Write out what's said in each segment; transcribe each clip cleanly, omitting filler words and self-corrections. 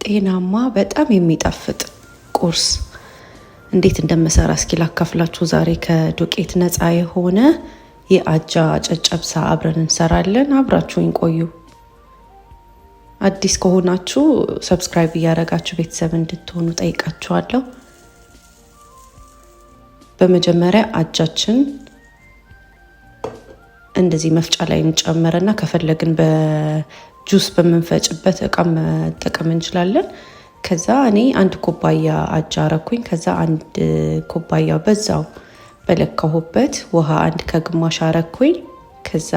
ጤናማ በጣም የሚጣፍጥ ቁርስ እንዴት እንደምሰራ እስኪ ላካፍላችሁ። ዛሬ ከዱቄት ነፃ የሆነ የአጃ ጨጨብሳ አብረን እንሰራለን። አብራችሁኝ ቆዩ። አዲስ ከሆናችሁ subscribe እያደረጋችሁ ቤተሰብ እንድትሆኑ ጠይቃችኋለሁ። በመጀመሪያ አጃችን እንደዚህ መፍጫ ላይ እንጨምርና ከፈለግን በጁስ በምንፈጭበት እቃ መጠቀም እንችላለን። ከዛ እኔ አንድ ኩባያ አጃ አረኩኝ። ከዛ አንድ ኩባያ በዛው በለካሁበት ውሃ 1.5 አረኩኝ። ከዛ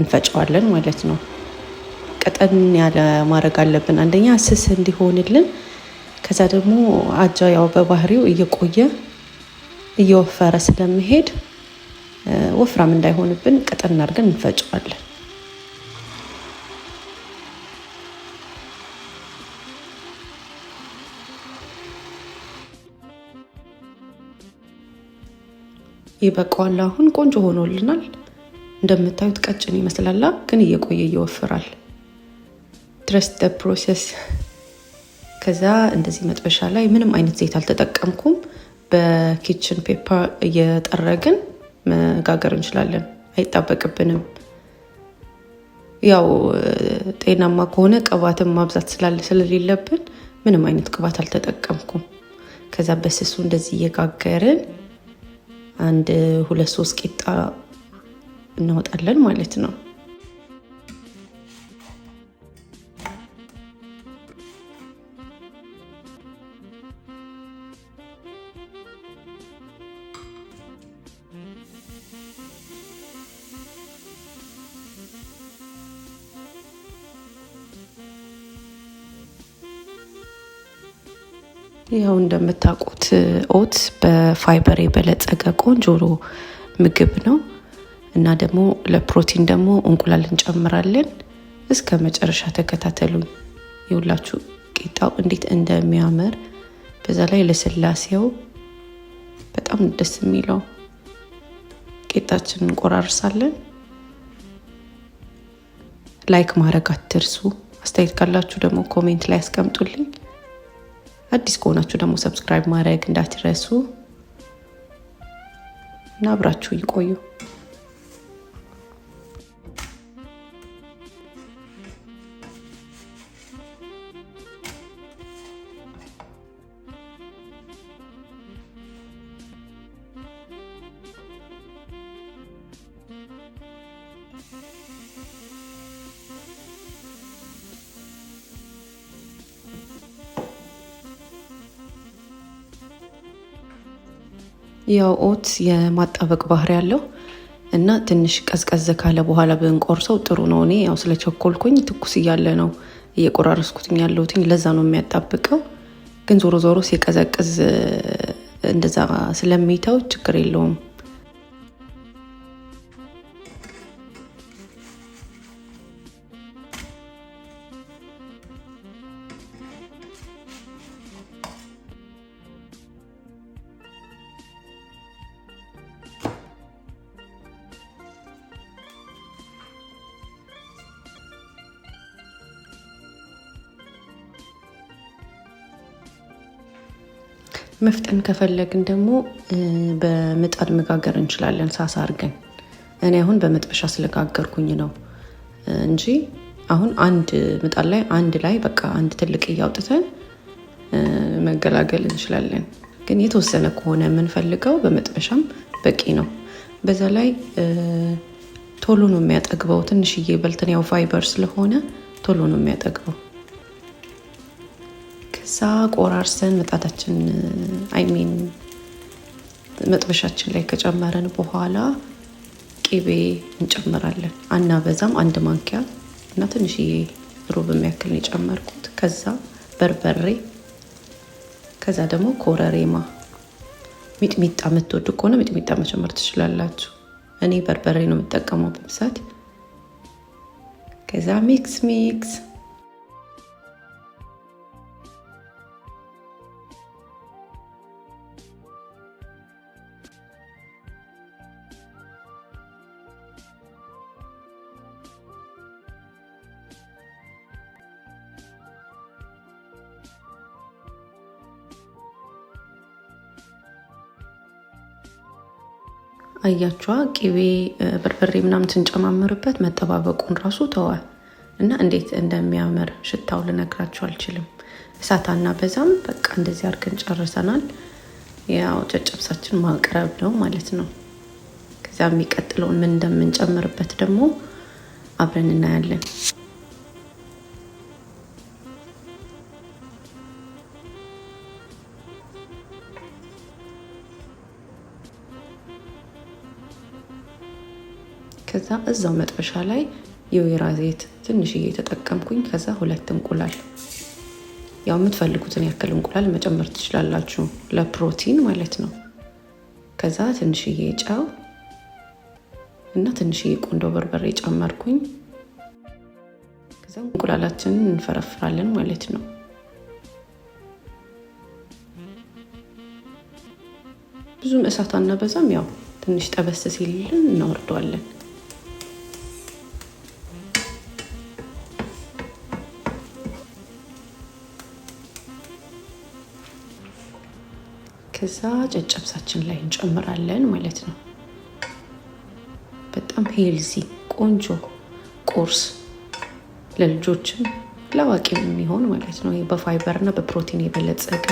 እንፈጨዋለን ማለት ነው። ቀጠን ያለ ማድረግ አለብን፣ አንደኛ ስስ እንዲሆንልን፣ ከዛ ደግሞ አጃ ያው በባህሪው እየቆየ እየወፈረ ስለሚሄድ ወፍራም እንዳይሆንብን ቀጠን አድርገን እንፈጨዋለን። ይበቃዋል። አሁን ቆንጆ ሆኖልናል። እንደምታዩት ቀጭን ይመስላል፣ ግን እየቆየ ይወፍራል። Trust the process። ከዛ እንደዚህ መጥበሻ ላይ ምንም አይነት ዘይት አልተጠቀምኩም። በ kitchen paper እየጠረግን መጋገር እንችላለን፣ አይጣበቅብንም። ያው ጤናማ ከሆነ ቅባትን ማብዛት ስለሌለብን ምንም አይነት ቅባት አልተጠቀምኩም። ከዛ በስሱ እንደዚህ እየጋገርን 1 2 3 ቂጣ እናወጣለን ማለት ነው። ያው እንደምታውቁት oat በ fiber የበለጸገ ቆንጆ ምግብ ነው እና ደግሞ ለፕሮቲን ደግሞ እንቁላል እንጨምራለን። እስከ መጨረሻ ተከታተሉኝ። ይኸውላችሁ ቂጣው እንዴት እንደሚያምር በዛ ላይ ለስላሴው በጣም ደስ የሚለው። ቂጣችንን እንቆራርሳለን። Like ማድረግ አትርሱ። አስተያየት ካላችሁ ደግሞ comment ላይ አስቀምጡልኝ። አዲስ ከሆናችሁ ደግሞ subscribe ማድረግ እንዳትረሱ እና አብራችሁ ይቆዩ። ያው oat የማጣበቅ ባህሪ ያለው እና ትንሽ ቀዝቀዝ ካለ በኋላ ብንቆርሰው ጥሩ ነው። እኔ ያው ስለቸኮልኩኝ ትኩስ እያለ ነው እየቆራረስኩትኝ ያለሁትኝ፣ ለዛ ነው የሚያጣብቀው። ግን ዞሮ ዞሮ ሲቀዘቅዝ እንደዛ ስለሚተው ችግር የለውም። መፍጠን ከፈለግን ደግሞ በምጣድ መጋገር እንችላለን፣ ሳሳ አድርገን። እኔ አሁን በመጥበሻ ስለጋገርኩኝ ነው እንጂ አሁን አንድ ምጣድ ላይ አንድ ላይ በቃ አንድ ትልቅ እያውጥተን መገላገል እንችላለን። ግን የተወሰነ ከሆነ የምንፈልገው በመጥበሻም በቂ ነው። በዛ ላይ ቶሎ ነው የሚያጠግበው። ትንሽዬ በልተን ያው ፋይበር ስለሆነ ቶሎ ነው የሚያጠግበው። ከዛ ቆራርሰን ምጣዳችን መጥበሻችን ላይ ከጨመረን በኋላ ቅቤ እንጨምራለን። አናበዛም፣ አንድ ማንኪያ እና ትንሽዬ ሩብ የሚያክል ነው የጨመርኩት። ከዛ በርበሬ፣ ከዛ ደግሞ ኮረሪማ። ሚጥሚጣ የምትወዱ ከሆነ ሚጥሚጣ መጨመር ትችላላችሁ። እኔ በርበሬ ነው የምጠቀመው በብዛት። ከዛ mix mix አያችኋ፣ ቂቤ በርበሬ ምናምን ስንጨማምርበት መጠባበቁን ራሱ ተወ እና እንዴት እንደሚያምር ሽታው ልነግራችሁ አልችልም። እሳት አናበዛም። በቃ እንደዚህ አድርገን ጨርሰናል። ያው ጨጨብሳችን ማቅረብ ነው ማለት ነው። ከዚያ የሚቀጥለውን ምን እንደምንጨምርበት ደግሞ አብረን እናያለን። ከዛ እዛው መጥበሻ ላይ የወይራ ዘይት ትንሽዬ ተጠቀምኩኝ። ከዛ 2 እንቁላል፣ ያው የምትፈልጉትን ያክል እንቁላል መጨመር ትችላላችሁ፣ ለፕሮቲን ማለት ነው። ከዛ ትንሽዬ ጨው እና ትንሽዬ ቁንዶ በርበሬ ጨመርኩኝ። ከዛ እንቁላላችንን እንፈረፍራለን ማለት ነው። ብዙም እሳት አናበዛም። ያው ትንሽ ጠበስ ሲልልን እናወርደዋለን። ከዛ ጨጨብሳችን ላይ እንጨምራለን ማለት ነው። በጣም healthy ቆንጆ ቁርስ ለልጆችም ለአዋቂም የሚሆን ማለት ነው። በፋይበር እና በፕሮቲን የበለጸገ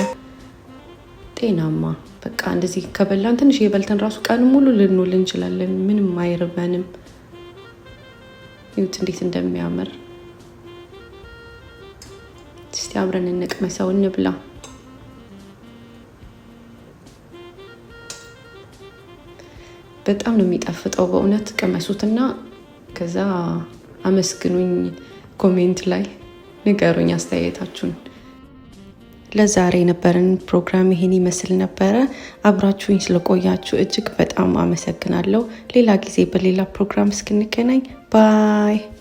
ጤናማ፣ በቃ እንደዚህ ከበላን ትንሽ የበልተን ራሱ ቀን ሙሉ ልንውል እንችላለን። ምንም አይርበንም። ይሁት እንዴት እንደሚያምር። እስቲ አብረን እንቅመሰው፣ እንብላ። በጣም ነው የሚጣፍጠው በእውነት ቅመሱትና ከዛ አመስግኑኝ። Comment ላይ ንገሩኝ አስተያየታችሁን። ለዛሬ የነበረን ፕሮግራም ይሄን ይመስል ነበረ። አብራችሁኝ ስለቆያችሁ እጅግ በጣም አመሰግናለሁ። ሌላ ጊዜ በሌላ ፕሮግራም እስክንገናኝ bye።